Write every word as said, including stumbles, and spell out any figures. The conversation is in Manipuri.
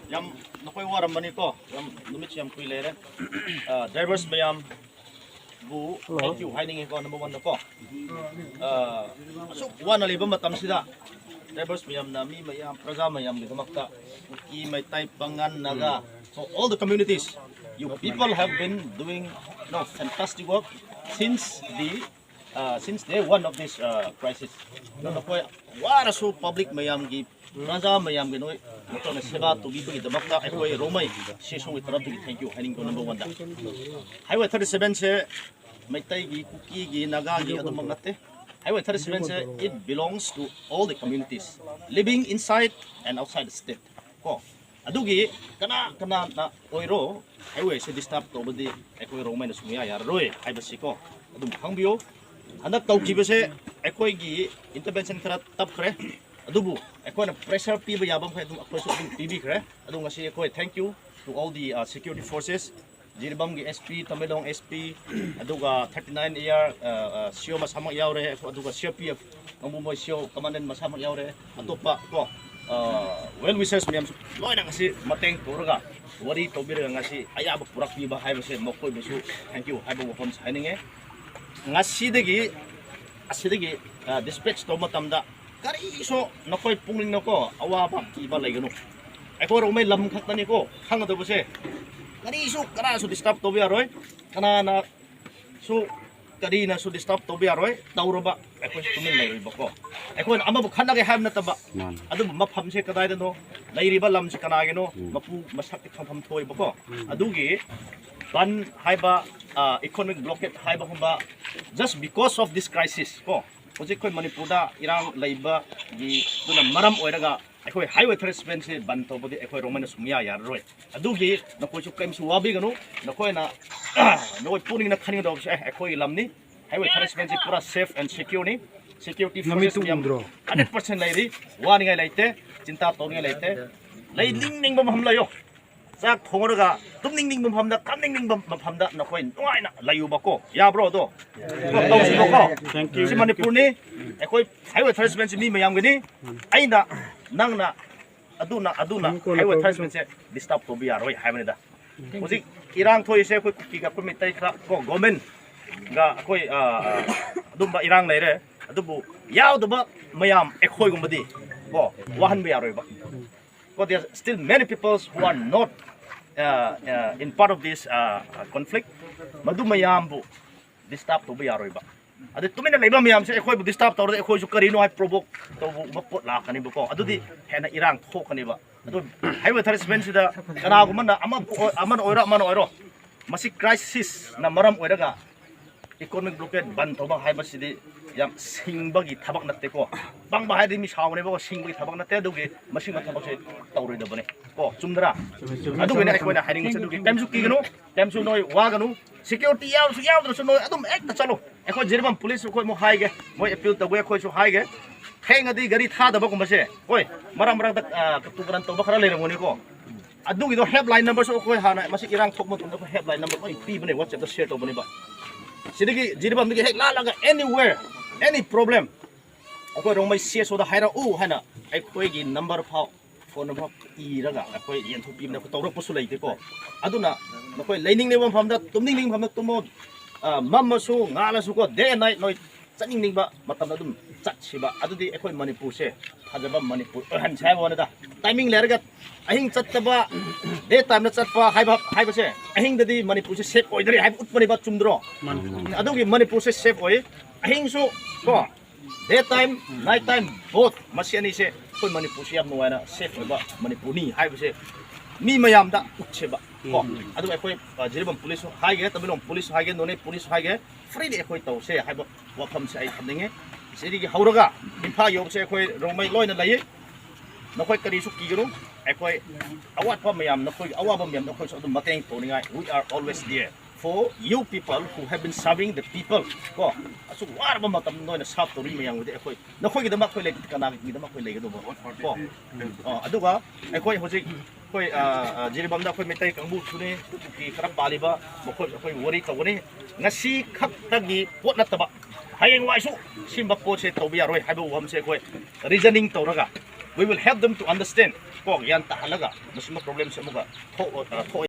ꯌꯥꯝ ꯅꯈꯣꯏ ꯋꯥꯔꯝꯕꯅꯤꯀꯣ, ꯌꯥꯝ ꯅꯨꯃꯤꯠꯁꯨ ꯌꯥꯝ ꯀꯨꯏ ꯂꯩꯔꯦ꯫ ꯗ꯭ꯔꯥꯏꯚꯔꯁ ꯃꯌꯥꯝꯕꯨ ꯊꯦꯡꯛ ꯌꯨ ꯍꯥꯏꯅꯤꯡꯉꯤꯀꯣ, ꯅꯝꯕꯔ ꯋꯥꯟꯗꯀꯣ꯫ ꯑꯁꯨꯛ ꯋꯥꯅ ꯂꯩꯕ ꯃꯇꯝꯁꯤꯗ ꯗ꯭ꯔꯥꯏꯚꯔꯁ ꯃꯌꯥꯝꯅ, ꯃꯤ ꯃꯌꯥꯝ, ꯄ꯭ꯔꯖꯥ ꯃꯌꯥꯝꯒꯤꯗꯃꯛꯇ, ꯀꯨꯀꯤ, Meitei, ꯄꯥꯉꯟ, Naga, so all the communities, you people have been doing, you know, fantastic work since the uh, since day one of this uh, crisis. ꯑꯗꯣ ꯅꯈꯣꯏ ꯋꯥꯔꯁꯨ ꯄꯕ꯭ꯂꯤꯛ ꯃꯌꯥꯝꯒꯤ, ꯄ꯭ꯔꯖꯥ ꯃꯌꯥꯝꯒꯤ ꯅꯣꯏ ꯅꯈꯣꯏꯅ ꯁꯦꯕꯥ ꯇꯧꯕꯤꯕꯒꯤꯗꯗꯃꯛꯇ ꯑꯩꯈꯣꯏ ꯔꯣꯡꯃꯩ ꯁꯤꯁꯣꯒꯤ ꯇꯔꯞꯇꯒꯤ ꯊꯦꯡꯛ ꯌꯨ ꯍꯥꯏꯅꯤꯡꯕ ꯅꯝꯕꯔ ꯋꯥꯟꯗ꯫ ꯍꯥꯏꯋꯦ ꯊꯥꯔꯇꯤ ꯁꯚꯦꯟꯁꯦ ꯃꯩꯇꯩꯒꯤ, ꯀꯨꯀꯤꯒꯤ, ꯅꯥꯒꯥꯒꯤ ꯑꯗꯨꯃꯛ ꯅꯠꯇꯦ꯫ ꯍꯥꯏꯋꯦ ꯊꯥꯔꯇꯤ ꯁꯚꯦꯟꯁꯦ, it belongs to all the communities living inside and outside the state ꯀꯣ꯫ ꯑꯗꯨꯒꯤ ꯀꯅꯥ ꯀꯅꯥꯅ ꯑꯣꯏꯔꯣ, ꯍꯥꯏꯋꯦꯁꯦ ꯗꯤꯁꯇꯔꯕ ꯇꯧꯕꯗꯤ ꯑꯩꯈꯣꯏ ꯔꯣꯡꯃꯩꯅ ꯁꯨꯡꯌꯥ ꯌꯥꯔꯔꯣꯏ ꯍꯥꯏꯕꯁꯤꯀꯣ ꯑꯗꯨꯝ ꯈꯪꯕꯤꯌꯨ꯫ ꯍꯟꯗꯛ ꯇꯧꯈꯤꯕꯁꯦ ꯑꯩꯈꯣꯏꯒꯤ ꯏꯟꯇꯔꯚꯦꯟꯁꯟ ꯈꯔ ꯇꯞꯈ꯭ꯔꯦ, ꯑꯗꯨꯕꯨ ꯑꯩꯈꯣꯏꯅ ꯄ꯭ꯔꯦꯁꯔ ꯄꯤꯕ ꯌꯥꯕ ꯃꯈꯩ ꯑꯗꯨꯝ ꯑꯩꯈꯣꯏꯁꯨ ꯑꯗꯨꯝ ꯄꯤꯕꯤꯈ꯭ꯔꯦ꯫ ꯑꯗꯨ ꯉꯁꯤ ꯑꯩꯈꯣꯏ thank you to all the security forces, ꯖꯤꯔꯤꯕꯥꯝꯒꯤ S P, Tamenglong S P, ꯑꯗꯨꯒ thirty nine A R C ꯑꯣ ꯃꯁꯥꯃꯛ ꯌꯥꯎꯔꯦ, ꯑꯗꯨꯒ ꯁꯤ ꯑꯥꯔ ꯄꯤ ꯑꯦꯐ ꯀꯥꯡꯕꯨ, ꯃꯣꯏ ꯁꯤ ꯑꯣ ꯀꯃꯥꯟꯗꯦꯟ ꯃꯁꯥꯃꯛ ꯌꯥꯎꯔꯦ, ꯑꯇꯣꯞꯄ ꯀꯣ ꯋꯦꯜ ꯋꯤꯁꯔꯁ ꯃꯌꯥꯝꯁꯨ ꯂꯣꯏꯅ ꯉꯁꯤ ꯃꯇꯦꯡ ꯇꯧꯔꯒ ꯋꯥꯔꯤ ꯇꯧꯕꯤꯔꯒ ꯉꯁꯤ ꯑꯌꯥꯕ ꯄꯨꯔꯛꯄꯤꯕ ꯍꯥꯏꯕꯁꯦ ꯃꯈꯣꯏꯕꯨꯁꯨ ꯊꯦꯡꯛ ꯌꯨ ꯍꯥꯏꯕ ꯋꯥꯐꯝꯁꯦ ꯍꯥꯏꯅꯤꯡꯉꯦ꯫ ꯉꯁꯤꯗꯒꯤ, ꯑꯁꯤꯗꯒꯤ ꯗꯤꯁꯄꯦꯆ ꯇꯧꯕ ꯃꯇꯝꯗ ꯀꯔꯤꯁꯨ ꯅꯈꯣꯏ ꯄꯨꯛꯅꯤꯡꯗꯀꯣ ꯑꯋꯥꯕ ꯀꯤꯕ ꯂꯩꯒꯅꯨ꯫ ꯑꯩꯈꯣꯏ ꯔꯣꯡꯃꯩ ꯂꯝ ꯈꯛꯇꯅꯤꯀꯣ ꯈꯪꯒꯗꯧꯕꯁꯦ꯫ ꯀꯔꯤꯁꯨ, ꯀꯅꯥꯁꯨ ꯗꯤꯁꯇꯔꯕ ꯇꯧꯕ ꯌꯥꯔꯣꯏ, ꯀꯅꯥꯅꯁꯨ, ꯀꯔꯤꯅꯁꯨ ꯗꯤꯁꯇꯔꯕ ꯇꯧꯕ ꯌꯥꯔꯣꯏ꯫ ꯇꯧꯔꯕ ꯑꯩꯈꯣꯏꯁꯨ ꯇꯨꯃꯤꯟ ꯂꯩꯔꯣꯏꯕꯀꯣ꯫ ꯑꯩꯈꯣꯏꯅ ꯑꯃꯕꯨ ꯈꯠꯅꯒꯦ ꯍꯥꯏꯕ ꯅꯠꯇꯕ, ꯃꯥꯅꯤ꯫ ꯑꯗꯨꯕꯨ ꯃꯐꯝꯁꯦ ꯀꯗꯥꯏꯗꯅꯣ, ꯂꯩꯔꯤꯕ ꯂꯝꯁꯦ ꯀꯅꯥꯒꯤꯅꯣ, ꯎꯝ꯫ ꯃꯄꯨ ꯃꯁꯛꯇꯤ ꯈꯪꯐꯝ ꯊꯣꯛꯏꯕꯀꯣ꯫ ꯎꯝ꯫ ꯑꯗꯨꯒꯤ ꯕꯟ ꯍꯥꯏꯕ, ꯏꯀꯣꯅꯣꯃꯤꯛ ꯕ꯭ꯂꯣꯀꯦꯠ ꯍꯥꯏꯕꯒꯨꯝꯕ, just because of this crisis ꯀꯣ, ꯍꯧꯖꯤꯛ ꯑꯩꯈꯣꯏ ꯃꯅꯤꯄꯨꯔꯗ ꯏꯔꯥꯡ ꯂꯩꯕꯒꯤ, ꯑꯗꯨꯅ ꯃꯔꯝ ꯑꯣꯏꯔꯒ ꯑꯩꯈꯣꯏ ꯍꯥꯏꯋꯦ ꯊꯥꯔꯇꯤ ꯁꯚꯦꯟꯁꯦ ꯕꯟ ꯇꯧꯕꯗꯤ ꯑꯩꯈꯣꯏ ꯔꯣꯡꯃꯩꯅ ꯁꯨꯡꯌꯥ ꯌꯥꯔꯔꯣꯏ꯫ ꯑꯗꯨꯒꯤ ꯅꯈꯣꯏꯁꯨ ꯀꯔꯤꯝꯁꯨ ꯋꯥꯕꯤꯒꯅꯨ꯫ ꯅꯈꯣꯏꯅ, ꯅꯈꯣꯏ ꯄꯨꯛꯅꯤꯡꯅ ꯈꯟꯒꯗꯧꯕꯁꯦ, ꯑꯦ, ꯑꯩꯈꯣꯏꯒꯤ ꯂꯝꯅꯤ, ꯍꯥꯏꯋꯦ ꯊꯥꯔꯇꯤ ꯁꯚꯦꯟꯁꯦ ꯄꯨꯔꯥ ꯁꯦꯐ ꯑꯦꯟ ꯁꯦꯀ꯭ꯌꯨꯔꯅꯤ꯫ ꯁꯦꯀ꯭ꯌꯨꯔꯤꯇꯤ ꯃꯃꯤꯠꯇꯨ ꯐꯣꯔꯁꯦꯁ ꯌꯥꯝ ꯎꯗ꯭ꯔꯣ? ꯍꯟꯗ꯭ꯔꯦꯠ ꯄꯥꯔꯁꯦꯟ ꯂꯩꯔꯤ, ꯋꯥꯅꯤꯡꯉꯥꯏ ꯂꯩꯇꯦ, ꯆꯤꯟꯇꯥ ꯇꯧꯅꯤꯡꯉꯥꯏ ꯂꯩꯇꯦ꯫ ꯂꯩꯅꯤꯡꯅꯤꯡꯕ ꯃꯐꯝ ꯂꯩꯌꯣ꯫ ꯆꯥꯛ ꯊꯣꯡꯉꯒ ꯇꯨꯝꯅꯤꯡꯅꯤꯡꯕ ꯃꯐꯝꯗ, ꯀꯥꯞꯅꯤꯡꯅꯤꯡꯕ ꯃꯐꯝꯗ ꯅꯈꯣꯏ ꯅꯨꯡꯉꯥꯏꯅ ꯂꯩꯌꯨꯕꯀꯣ꯫ ꯌꯥꯕ꯭ꯔꯣ ꯑꯗꯣ? ꯇꯧꯁꯤꯕꯀꯣ꯫ Thank you. ꯁꯤ ꯃꯅꯤꯄꯨꯔꯅꯤ꯫ ꯑꯩꯈꯣꯏ ꯍꯥꯏꯋꯦ ꯊꯥꯔꯇꯤ ꯁꯚꯦꯟꯁꯤ ꯃꯤ ꯃꯌꯥꯝꯒꯤꯅꯤ꯫ ꯑꯩꯅ, ꯅꯪꯅ, ꯑꯗꯨꯅ ꯑꯗꯨꯅ ꯍꯥꯏꯋꯦ ꯊꯥꯏꯁꯃꯦꯟꯁꯦ ꯗꯤꯁꯇꯔꯕ ꯇꯧꯕ ꯌꯥꯔꯣꯏ ꯍꯥꯏꯕꯅꯤꯗ꯫ ꯍꯧꯖꯤꯛ ꯏꯔꯥꯡ ꯊꯣꯛꯏꯁꯦ ꯑꯩꯈꯣꯏ ꯀꯨꯀꯤꯒ ꯑꯩꯈꯣꯏ ꯃꯩꯇꯩ ꯈꯔ ꯀꯣ ꯒꯣꯔꯃꯦꯟꯒ ꯑꯩꯈꯣꯏ ꯑꯗꯨꯝꯕ ꯏꯔꯥꯡ ꯂꯩꯔꯦ꯫ ꯑꯗꯨꯕꯨ ꯌꯥꯎꯗꯕ ꯃꯌꯥꯝ ꯑꯩꯈꯣꯏꯒꯨꯝꯕꯗꯤ ꯀꯣ ꯋꯥꯍꯟꯕ ꯌꯥꯔꯣꯏꯕ꯫ But there are still many peoples who are not uh, uh, in part of this uh, conflict. ꯃꯗꯨ ꯃꯌꯥꯝꯕꯨ ꯗꯤꯁꯇꯔꯕ ꯇꯧꯕ ꯌꯥꯔꯣꯏꯕ꯫ ꯑꯗꯩ ꯇꯨꯃꯤꯟꯅ ꯂꯩꯕ ꯃꯌꯥꯝꯁꯦ ꯑꯩꯈꯣꯏꯕꯨ ꯗꯤꯁꯇꯔꯕ ꯇꯧꯔꯗꯤ ꯑꯩꯈꯣꯏꯁꯨ ꯀꯔꯤꯅꯣ ꯍꯥꯏ ꯄ꯭ꯔꯣꯕꯣꯛ ꯇꯧꯕ ꯄꯣꯠ ꯂꯥꯛꯀꯅꯤꯕꯀꯣ꯫ ꯑꯗꯨꯗꯤ ꯍꯦꯟꯅ ꯏꯔꯥꯡ ꯊꯣꯛꯀꯅꯤꯕ꯫ ꯑꯗꯨ ꯍꯥꯏꯋꯦ ꯊꯥꯔꯇꯤ ꯁꯚꯦꯟꯁꯤꯗ ꯀꯅꯥꯒꯨꯝꯕꯅ ꯑꯃ ꯑꯃꯅ ꯑꯣꯏꯔꯣ ꯑꯃꯅ ꯑꯣꯏꯔꯣ ꯃꯁꯤ ꯀ꯭ꯔꯥꯏꯁꯤꯁꯅ ꯃꯔꯝ ꯑꯣꯏꯔꯒ ꯏꯀꯣꯅꯣꯃꯤꯛ ꯕ꯭ꯂꯣꯀꯦꯠ ꯕꯟ ꯇꯧꯕ ꯍꯥꯏꯕꯁꯤꯗꯤ ꯌꯥꯝ ꯁꯤꯡꯕꯒꯤ ꯊꯕꯛ ꯅꯠꯇꯦꯀꯣ꯫ ꯄꯪꯕ ꯍꯥꯏꯗꯤ ꯃꯤ ꯁꯥꯎꯒꯅꯦꯕꯀꯣ꯫ ꯁꯤꯡꯕꯒꯤ ꯊꯕꯛ ꯅꯠꯇꯦ꯫ ꯑꯗꯨꯒꯤ ꯃꯁꯤꯒꯨꯝꯕ ꯊꯕꯛꯁꯦ ꯇꯧꯔꯣꯏꯗꯕꯅꯦ ꯀꯣ꯫ ꯆꯨꯝꯗ꯭ꯔꯥ? ꯑꯗꯨꯒꯤꯅꯦ ꯑꯩꯈꯣꯏꯅ ꯍꯥꯏꯅꯤꯡꯕꯁꯦ꯫ ꯑꯗꯨꯒꯤ ꯀꯩꯝꯁꯨ ꯀꯤꯒꯅꯨ, ꯀꯩꯝꯁꯨ ꯅꯣꯏ ꯋꯥꯒꯅꯨ꯫ ꯁꯦꯀ꯭ꯌꯨꯔꯤꯇꯤ ꯌꯥꯎꯔꯁꯨ ꯌꯥꯎꯗ꯭ꯔꯁꯨ ꯅꯣꯏ ꯑꯗꯨꯝ ꯍꯦꯛꯇ ꯆꯠꯂꯣ꯫ ꯑꯩꯈꯣꯏ ꯖꯤꯔꯤꯕꯥꯝ ꯄꯨꯂꯤꯁ ꯑꯩꯈꯣꯏ ꯑꯃꯨꯛ ꯍꯥꯏꯒꯦ, ꯃꯣꯏ ꯑꯦꯄꯤꯜ ꯇꯧꯒꯦ, ꯑꯩꯈꯣꯏꯁꯨ ꯍꯥꯏꯒꯦ꯫ ꯊꯦꯡꯉꯗꯤ ꯒꯥꯔꯤ ꯊꯥꯗꯕꯒꯨꯝꯕꯁꯦ, ꯍꯣꯏ, ꯃꯔꯛ ꯃꯔꯛꯇ ꯀꯇꯨ ꯀꯔꯟ ꯇꯧꯕ ꯈꯔ ꯂꯩꯔꯝꯒꯅꯤꯀꯣ꯫ ꯑꯗꯨꯒꯤꯗꯣ ꯍꯦꯜꯞꯂꯥꯏꯟ ꯅꯝꯕꯔꯁꯨ ꯑꯩꯈꯣꯏ ꯍꯥꯟꯅ ꯃꯁꯤ ꯏꯔꯥꯡ ꯊꯣꯛꯄ ꯃꯇꯝꯗ ꯑꯩꯈꯣꯏ ꯍꯦꯜꯞꯂꯥꯏꯟ ꯅꯝꯕꯔ ꯂꯣꯏ ꯄꯤꯕꯅꯦ, ꯋꯥꯆꯦꯞꯇ ꯁꯤꯌꯔ ꯇꯧꯕꯅꯦꯕ꯫ ꯁꯤꯗꯒꯤ ꯖꯤꯔꯤꯕꯥꯝꯗꯒꯤ ꯍꯦꯛ ꯂꯥꯜꯂꯒ anywhere, any problem, ꯑꯩꯈꯣꯏ ꯔꯣꯡꯃꯩ ꯁꯤ ꯑꯦꯁ ꯑꯣꯗ ꯍꯥꯏꯔꯛꯎ ꯍꯥꯏꯅ ꯑꯩꯈꯣꯏꯒꯤ ꯅꯝꯕꯔ ꯐꯥꯎ, ꯐꯣꯟ ꯅꯝꯕꯔ ꯏꯔꯒ ꯑꯩꯈꯣꯏ ꯌꯦꯟꯊꯣꯛꯄꯤꯕꯅꯦ꯫ ꯑꯩꯈꯣꯏ ꯇꯧꯔꯛꯄꯁꯨ ꯂꯩꯇꯦꯀꯣ꯫ ꯑꯗꯨꯅ ꯅꯈꯣꯏ ꯂꯩꯅꯤꯡꯅꯤꯡꯕ ꯃꯐꯝꯗ, ꯇꯨꯝꯅꯤꯡꯅꯤꯡꯕ ꯃꯐꯝꯗ ꯇꯨꯝꯃꯣ꯫ ꯃꯝꯃꯁꯨ ꯉꯥꯜꯂꯁꯨꯀꯣ, day and night ꯅꯣꯏ ꯆꯠꯅꯤꯡꯅꯤꯡꯕ ꯃꯇꯝꯗ ꯑꯗꯨꯝ ꯆꯠꯁꯤꯕ꯫ ꯑꯗꯨꯗꯤ ꯑꯩꯈꯣꯏ ꯃꯅꯤꯄꯨꯔꯁꯦ ꯐꯖꯕ ꯃꯅꯤꯄꯨꯔ ꯑꯣꯏꯍꯟꯁꯦ ꯍꯥꯏꯕ ꯋꯥꯅꯤꯗ꯫ ꯇꯥꯏꯃꯤꯡ ꯂꯩꯔꯒ ꯑꯍꯤꯡ ꯆꯠꯇꯕ, ꯗꯦ ꯇꯥꯏꯝꯗ ꯆꯠꯄ ꯍꯥꯏꯕ, ꯍꯥꯏꯕꯁꯦ ꯑꯍꯤꯡꯗꯗꯤ ꯃꯅꯤꯄꯨꯔꯁꯦ ꯁꯦꯐ ꯑꯣꯏꯗ꯭ꯔꯦ ꯍꯥꯏꯕ ꯎꯠꯄꯅꯦꯕ꯫ ꯆꯨꯝꯗ꯭ꯔꯣ? ꯑꯗꯨꯒꯤ ꯃꯅꯤꯄꯨꯔꯁꯦ ꯁꯦꯐ ꯑꯣꯏ꯫ ꯑꯍꯤꯡꯁꯨ ꯀꯣ, day time, night time, both, ꯃꯁꯤ ꯑꯅꯤꯁꯦ ꯑꯩꯈꯣꯏ ꯃꯅꯤꯄꯨꯔꯁꯤ ꯌꯥꯝ ꯅꯨꯡꯉꯥꯏꯅ ꯁꯦꯐ ꯑꯣꯏꯕ ꯃꯅꯤꯄꯨꯔꯅꯤ ꯍꯥꯏꯕꯁꯦ ꯃꯤ ꯃꯌꯥꯝꯗ ꯎꯠꯁꯦꯕ ꯀꯣ꯫ ꯑꯗꯨꯒ ꯑꯩꯈꯣꯏ ꯖꯤꯔꯤꯕꯥꯝ ꯄꯨꯂꯤꯁꯁꯨ ꯍꯥꯏꯒꯦ, ꯇꯃꯦꯡꯂꯣꯡ ꯄꯨꯂꯤꯁꯁꯨ ꯍꯥꯏꯒꯦ, ꯅꯣꯅꯦ ꯄꯨꯂꯤꯁꯁꯨ ꯍꯥꯏꯒꯦ, ꯐ꯭ꯔꯤꯂꯤ ꯑꯩꯈꯣꯏ ꯇꯧꯁꯦ ꯍꯥꯏꯕ ꯋꯥꯐꯝꯁꯦ ꯑꯩ ꯊꯝꯅꯤꯡꯉꯤ꯫ ꯁꯤꯗꯒꯤ ꯍꯧꯔꯒ ꯏꯝꯐꯥꯜ ꯌꯧꯕꯁꯦ ꯑꯩꯈꯣꯏ ꯔꯣꯡꯃꯩ ꯂꯣꯏꯅ ꯂꯩꯌꯦ꯫ ꯅꯈꯣꯏ ꯀꯔꯤꯁꯨ ꯀꯤꯒꯅꯨ꯫ ꯑꯩꯈꯣꯏ ꯑꯋꯥꯠꯄ ꯃꯌꯥꯝ, ꯅꯈꯣꯏꯒꯤ ꯑꯋꯥꯕ ꯃꯌꯥꯝ ꯅꯈꯣꯏꯁꯨ ꯑꯗꯨꯝ ꯃꯇꯦꯡ ꯇꯧꯅꯤꯡꯉꯥꯏ, we are always there for you people who have been serving the people ꯀꯣ꯫ ꯑꯁꯨꯛ ꯋꯥꯔꯕ ꯃꯇꯝꯗ ꯅꯣꯏꯅ ꯁꯥꯔꯚ ꯇꯧꯔꯤ ꯃꯌꯥꯝꯒꯤꯗꯤ ꯑꯩꯈꯣꯏ, ꯅꯈꯣꯏꯒꯤꯗꯃꯛ ꯑꯩꯈꯣꯏ ꯂꯩ, ꯀꯅꯥꯒꯤꯗꯃꯛ ꯑꯩꯈꯣꯏ ꯂꯩꯒꯗꯧꯕ ꯀꯣ꯫ ꯑ, ꯑꯗꯨꯒ ꯑꯩꯈꯣꯏ ꯍꯧꯖꯤꯛ ꯑꯩꯈꯣꯏ, ꯑ, ꯑ, ꯖꯤꯔꯤꯕꯥꯝꯗ ꯑꯩꯈꯣꯏ ꯃꯩꯇꯩ ꯀꯥꯡꯕꯨꯁꯨꯅꯤ, ꯀꯨꯀꯤ ꯈꯔ ꯄꯥꯜꯂꯤꯕ ꯃꯈꯣꯏ ꯑꯩꯈꯣꯏ ꯋꯥꯔꯤ ꯇꯧꯒꯅꯤ꯫ ꯉꯁꯤ ꯈꯛꯇꯒꯤ ꯄꯣꯠ ꯅꯠꯇꯕ, ꯍꯌꯦꯡꯋꯥꯏꯁꯨ ꯁꯤꯒꯨꯝꯕ ꯄꯣꯠꯁꯦ ꯇꯧꯕ ꯌꯥꯔꯣꯏ ꯍꯥꯏꯕ ꯋꯥꯐꯝꯁꯦ ꯑꯩꯈꯣꯏ ꯔꯤꯖꯅꯤꯡ ꯇꯧꯔꯒ We will help them to understand. ꯀꯣ, ꯒ꯭ꯌꯥꯟ ꯇꯥꯍꯜꯂꯒ ꯃꯁꯤꯒꯨꯝꯕ problemꯁꯦ ꯑꯃꯨꯛꯀ ꯊꯣꯛ-, ꯑ, ꯊꯣꯛꯑꯣꯏ꯫